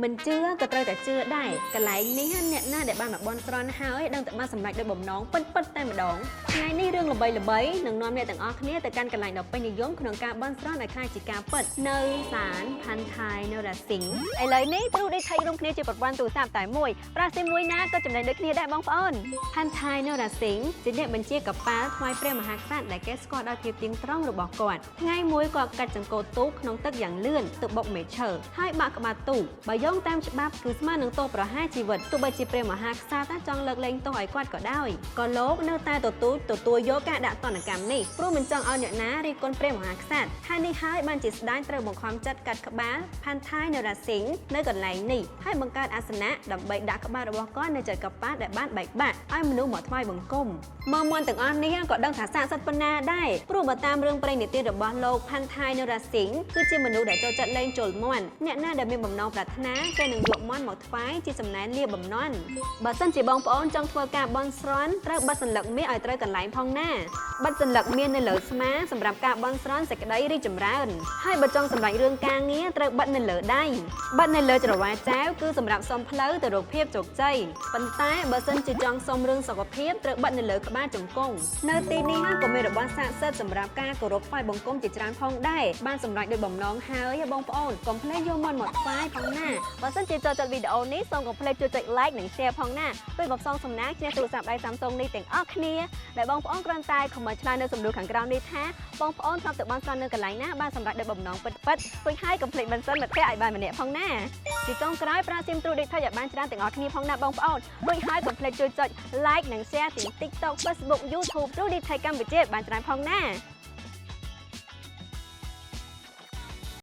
មិនជឿក៏ត្រូវតែជឿដែរកន្លែងនេះអ្នកណាដែលបានមកបន់ស្រន់ហើយដឹងតែបានសម្រេចដោយបំណងពិតពិតតែម្ដងថ្ងៃនេះរឿងល្បីៗនឹងនាំអ្នកទាំងអស់គ្នាទៅកាន់កន្លែងដ៏ពេញនិយមក្នុងការបន់ស្រន់ឲ្យក្លាយជាការពិតនៅសានផាន់ថៃនរសិង្ហឥឡូវនេះទ្រូឌីថៃរួមគ្នាជាប្រព័ន្ធទូរស័ព្ទតែមួយប្រាស៊ីមួយណាក៏ចំណេញដូចគ្នាដែរបងប្អូនផាន់ថៃនរសិង្ហជាអ្នកបញ្ជាកប៉ាល់ថ្វាយព្រះមហាក្សត្រដែលគេស្គាល់ដោយភាពទៀងត្រង់របស់គាត់ថ្ងៃមួយគាត់កាច់ចង្កូតទូកក្នុងទឹកយ៉ាងលឿនទៅបុកមេឈើហើយបាក់ក្បាលទូកបើយោងតាមច្បាប់គឺស្មើនឹងទោសប្រហារជីវិតទោះបីជាព្រះមហាក្សត្រចង់លើកលែងទោសឲ្យគាត់ក៏ដោយក៏លោកនៅតែទទូចទទួលយកការដាក់ទណ្ឌកម្មនេះព្រោះមិនចង់ឲ្យអ្នកណារិះគន់ព្រះមហាក្សត្រហើយនេះហើយបានជាស្ដេចត្រូវបង្ខំចិត្តកាត់ក្បាលផាន់ថៃនរសិង្ហនៅកន្លែងនេះហើយបង្កើតអាសនៈដើម្បីដាក់ក្បាលរបស់គាត់នៅចិត្តកប៉ាល់ដែលបានបែកបាក់ឲ្យមនុស្សមកថ្វាយបង្គំមកមន់ទាំងអស់នេះក៏ដឹងថាស័ក្តិសិទ្ធិប៉ុណ្ណាដែរព្រោះបើតាមរឿងព្រេងនិទានរបស់លោកផាន់ថៃនរសិង្ហគឺជាមនុស្សដែលចូលចិត្តលេងជលមាន់អ្នកណាដែលមានបំណងប្រាថ្នាគេនឹងយកមាន់មកថ្វាយជាសំណែនលាបំណន់បើសិនជាបងប្អូនចង់ធ្វើការបន់ស្រន់ត្រូវបិទសន្លឹកមាសឲ្យត្រូវកន្លែងផងណាបិទសន្លឹកមាសនៅលើស្មាសម្រាប់ការបន់ស្រន់សេចក្តីរីកចម្រើនហើយបើចង់សម្រេចរឿងការងារត្រូវបិទនៅលើដៃបិទនៅលើច្រវាចែវគឺសម្រាប់សុំផ្លូវទៅរកភាពជោគជ័យប៉ុន្តែបើសិនជាចង់សុំរឿងសុខភាពត្រូវបិទនៅលើក្បាលជង្គង់នៅទីនេះក៏មានរបស់ស័ក្តិសិទ្ធិសម្រាប់ការគោរពថ្វាយបង្គំជាច្រើនផងដែរបានសម្រេចដោយបំណងហើយបងប្អូនកុំភ្លេចយកមាន់មកថ្វាយផងណាបើសិនជាចូលចិត្តវីដេអូនេះសូមកុំភ្លេចជួយចុច like និង share ផងណាជួយមកផ្សងសំណាងឈ្នះទូរស័ព្ទដៃ Samsung នេះទាំងអស់គ្នាដែលបងប្អូនគ្រាន់តែ comment ឆ្លើយនៅសំណួរខាងក្រោមនេះថាបងប្អូនធ្លាប់ទៅបន់ស្រន់នៅកន្លែងណាបានសម្រេចដោយបំណងពិតពិតរួចហើយកុំភ្លេច mention មិត្តភ័ក្តិឲ្យបានម្នាក់ផងណាជាចុងក្រោយប្រើ SIM True Data ឲ្យបានច្រើនទាំងអស់គ្នាផងណាបងប្អូនរួចហើយកុំភ្លេចជួយចុច like និង share ទាំង TikTok, Facebook, YouTube True Data កម្ពុជាឲ្យបានច្រើនផងណា។